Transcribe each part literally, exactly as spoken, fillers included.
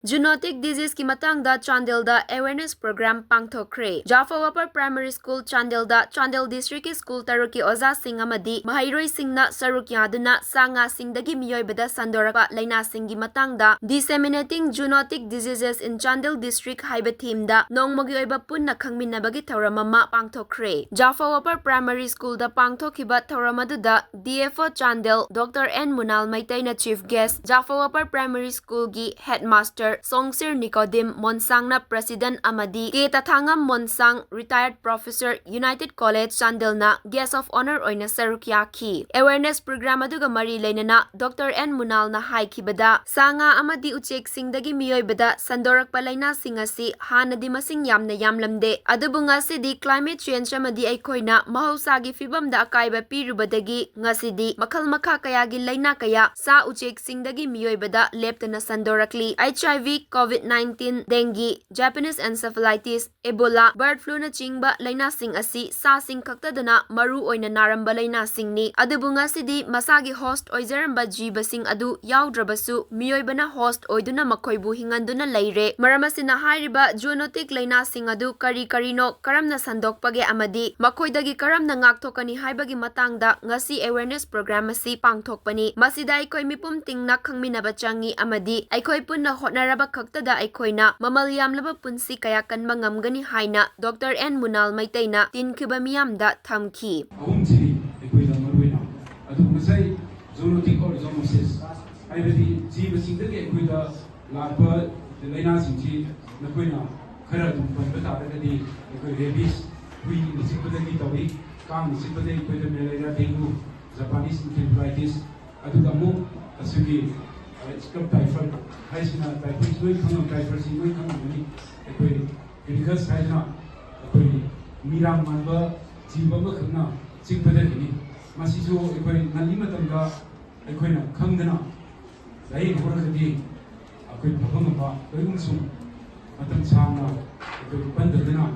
Zoonotic diseaseꯀꯤ ꯃꯇꯥꯡꯗ ꯆꯥꯟꯗꯦꯜꯗ awareness program ꯄꯥꯡꯊꯣꯛꯈ꯭ꯔꯦ꯫ ꯖꯥꯐꯧ Upper Primary School ꯆꯥꯟꯗꯦꯜꯗ Chandel districtꯀꯤ school ꯇꯔꯨꯛꯀꯤ ꯑꯣꯖꯥꯁꯤꯡ ꯑꯃꯗꯤ ꯃꯍꯩꯔꯣꯏꯁꯤꯡꯅ ꯁꯔꯨꯛ ꯌꯥꯗꯨꯅ ꯁꯥ ꯉꯥꯁꯤꯡꯗꯒꯤ ꯃꯤꯑꯣꯏꯕꯗ ꯁꯟꯗꯣꯔꯛꯄ ꯂꯥꯏꯅꯥꯁꯤꯡꯒꯤ ꯃꯇꯥꯡꯗ Disseminating Zoonotic Diseases in Chandel District ꯍꯥꯏꯕ themeꯗ ꯅꯣꯡꯃꯒꯤ ꯑꯣꯏꯕ ꯄꯨꯟꯅ ꯈꯪꯃꯤꯟꯅꯕꯒꯤ ꯊꯧꯔꯝ ꯑꯃ ꯄꯥꯡꯊꯣꯛꯈ꯭ꯔꯦ꯫ ꯖꯥꯐꯧ Upper Primary Schoolꯗ ꯄꯥꯡꯊꯣꯛꯈꯤꯕ ꯊꯧꯔꯝ ꯑꯗꯨꯗ D F O Chandel Doctor N ꯃꯨꯅꯥꯜ ꯃꯩꯇꯩꯅ chief guest, ꯖꯥꯐꯧ Upper Primary Schoolꯒꯤ headmaster ꯁꯣꯡꯁꯤꯔ ꯅꯤꯀꯣꯗꯤꯝ ꯃꯣꯟꯁꯥꯡꯅ president ꯑꯃꯗꯤ K ꯇꯊꯥꯉꯝ ꯃꯣꯟꯁꯥꯡ, retired professor, United College ꯆꯥꯟꯗꯦꯜꯅ guest of honour ꯑꯣꯏꯅ ꯁꯔꯨꯛ ꯌꯥꯈꯤ꯫ Awareness program ꯑꯗꯨꯒ ꯃꯔꯤ ꯂꯩꯅꯅ Doctor N ꯃꯨꯅꯥꯜꯅ ꯍꯥꯏꯈꯤꯕꯗ, ꯁꯥ ꯉꯥ ꯑꯃꯗꯤ ꯎꯆꯦꯛꯁꯤꯡꯗꯒꯤ ꯃꯤꯑꯣꯏꯕꯗ ꯁꯟꯗꯣꯔꯛꯄ ꯂꯥꯏꯅꯥꯁꯤꯡ ꯑꯁꯤ ꯍꯥꯟꯅꯗꯤ ꯃꯁꯤꯡ ꯌꯥꯝꯅ ꯌꯥꯝꯂꯝꯗꯦ, ꯑꯗꯨꯕꯨ ꯉꯁꯤꯗꯤ climate change ꯑꯃꯗꯤ ꯑꯩꯈꯣꯏꯅ ꯃꯍꯧꯁꯥꯒꯤ ꯐꯤꯕꯝꯗ ꯑꯀꯥꯏꯕ ꯄꯤꯔꯨꯕꯗꯒꯤ ꯉꯁꯤꯗꯤ ꯃꯈꯜ ꯃꯈꯥ ꯀꯌꯥꯒꯤ ꯂꯥꯏꯅꯥ ꯀꯌꯥ ꯁꯥ ꯎꯆꯦꯛꯁꯤꯡꯗꯒꯤ ꯃꯤꯑꯣꯏꯕꯗ ꯂꯦꯞꯇꯅ ꯁꯟꯗꯣꯔꯛꯂꯤ꯫ H I V, COVID nineteen, dengue, Japanese encephalitis, Ebola, bird fluꯅꯆꯤꯡꯕ ꯂꯥꯏꯅꯥꯁꯤꯡ ꯑꯁꯤ ꯁꯥꯁꯤꯡ ꯈꯛꯇꯗꯅ ꯃꯔꯨ ꯑꯣꯏꯅ ꯅꯥꯔꯝꯕ ꯂꯥꯏꯅꯥꯁꯤꯡꯅꯤ꯫ ꯑꯗꯨꯕꯨ ꯉꯁꯤꯗꯤ ꯃꯁꯥꯒꯤ host ꯑꯣꯏꯖꯔꯝꯕ ꯖꯤꯕꯁꯤꯡ ꯑꯗꯨ ꯌꯥꯎꯗ꯭ꯔꯕꯁꯨ ꯃꯤꯑꯣꯏꯕꯅ host ꯑꯣꯏꯗꯨꯅ ꯃꯈꯣꯏꯕꯨ ꯍꯤꯡꯍꯟꯗꯨꯅ ꯂꯩꯔꯦ꯫ ꯃꯔꯝ ꯑꯁꯤꯅ ꯍꯥꯏꯔꯤꯕ zoonotic ꯂꯥꯏꯅꯥꯁꯤꯡ ꯑꯗꯨ ꯀꯔꯤ ꯀꯔꯤꯅꯣ, ꯀꯔꯝꯅ ꯁꯟꯗꯣꯛꯄꯒꯦ ꯑꯃꯗꯤ ꯃꯈꯣꯏꯗꯒꯤ ꯀꯔꯝꯅ ꯉꯥꯛꯊꯣꯛꯀꯅꯤ ꯍꯥꯏꯕꯒꯤ ꯃꯇꯥꯡꯗ ꯉꯁꯤ awareness program ꯑꯁꯤ ꯄꯥꯡꯊꯣꯛꯄꯅꯤ꯫ ꯃꯁꯤꯗ ꯑꯩꯈꯣꯏ ꯃꯤꯄꯨꯝ ꯇꯤꯡꯅ ꯈꯪꯃꯤꯟꯅꯕ ꯆꯪꯏ ꯑꯃꯗꯤ ꯑꯩꯈꯣꯏ ꯄꯨꯟꯅ ꯍꯣꯠꯅꯔꯕ ꯈꯛꯇꯗ ꯑꯩꯈꯣꯏꯅ ꯃꯃꯜ ꯌꯥꯝꯂꯕ ꯄꯨꯟꯁꯤ ꯀꯌꯥ ꯀꯟꯕ ꯉꯝꯒꯅꯤ ꯍꯥꯏꯅ Doctor N ꯃꯨꯅꯥꯜ ꯃꯩꯇꯩꯅ ꯇꯤꯟꯈꯤꯕ ꯃꯤꯌꯥꯝꯗ ꯊꯝꯈꯤ꯫ ꯑꯍꯨꯝꯁꯤꯅꯤ ꯑꯩꯈꯣꯏꯗ ꯃꯔꯨꯑꯣꯏꯅ꯫ ꯑꯗꯨ ꯉꯁꯥꯏ zoonotic or zoonosis ꯍꯥꯏꯕꯗꯤ ꯖꯤꯕꯁꯤꯡꯗꯒꯤ ꯑꯩꯈꯣꯏꯗ ꯂꯥꯛꯄ ꯂꯥꯏꯅꯥꯁꯤꯡꯁꯤ ꯅꯈꯣꯏꯅ ꯈꯔ ꯑꯗꯨꯝ ꯄꯟꯕ ꯇꯥꯔꯒꯗꯤ ꯑꯩꯈꯣꯏ rabies, ꯍꯨꯏꯅ ꯆꯤꯛꯄꯗꯒꯤ ꯇꯧꯏ, ꯀꯥꯡꯅ ꯆꯤꯛꯄꯗꯒꯤ ꯑꯩꯈꯣꯏꯗ malaria, dengue, Japanese encephalitis, ꯑꯗꯨꯒ ꯑꯃꯨꯛ ꯑꯁꯤꯒꯤ, ꯑ, scrub typhoid ꯍꯥꯏꯁꯤꯅ typhoid ꯂꯣꯏ ꯈꯪꯉꯝ-, typhoidꯁꯤ ꯂꯣꯏ ꯈꯪꯉꯝꯒꯅꯤ꯫ ꯑꯩꯈꯣꯏ Crocus ꯍꯥꯏꯗꯅ ꯑꯩꯈꯣꯏ ꯃꯤꯔꯥꯡ ꯃꯥꯟꯕ ꯖꯤꯕ ꯑꯃꯈꯛꯅ ꯆꯤꯛꯄꯗꯒꯤꯅꯤ꯫ ꯃꯁꯤꯁꯨ ꯑꯩꯈꯣꯏ ꯉꯜꯂꯤ ꯃꯇꯝꯗ ꯑꯩꯈꯣꯏꯅ ꯈꯪꯗꯅ ꯂꯥꯏꯌꯦꯡꯍꯧꯔꯒꯗꯤ ꯑꯩꯈꯣꯏ ꯐꯕ ꯉꯝꯕ, ꯀꯔꯤꯒꯨꯝꯕꯁꯨ ꯃꯇꯝ ꯁꯥꯡꯅ ꯑꯩꯈꯣꯏ ꯄꯟꯗꯗꯅ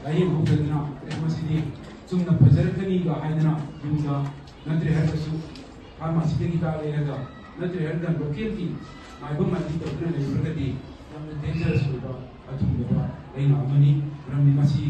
ꯂꯥꯏꯌꯦꯡꯍꯧꯗꯗꯅ ꯃꯁꯤꯗꯤ ꯆꯨꯝꯅ ꯐꯖꯔꯛꯀꯅꯤꯒ ꯍꯥꯏꯗꯅ ꯌꯨꯝꯗ ꯅꯠꯇ꯭ꯔꯦ ꯍꯥꯏꯔꯒꯁꯨ pharmacyꯗꯒꯤ ꯍꯤꯗꯥꯛ ꯂꯩꯔꯒ ꯅꯠꯇ꯭ꯔꯦ ꯍꯥꯏꯔꯒ localꯒꯤ ꯃꯥꯏꯕ ꯃꯥꯏꯕꯤ ꯇꯧꯗꯨꯅ ꯂꯩꯔꯨꯔꯒꯗꯤ ꯌꯥꯝꯅ dangerous ꯑꯣꯏꯕ ꯑꯗꯨꯒꯨꯝꯂꯕ ꯂꯥꯏꯅꯥ ꯑꯃꯅꯤ꯫ ꯃꯔꯝꯗꯤ ꯃꯁꯤ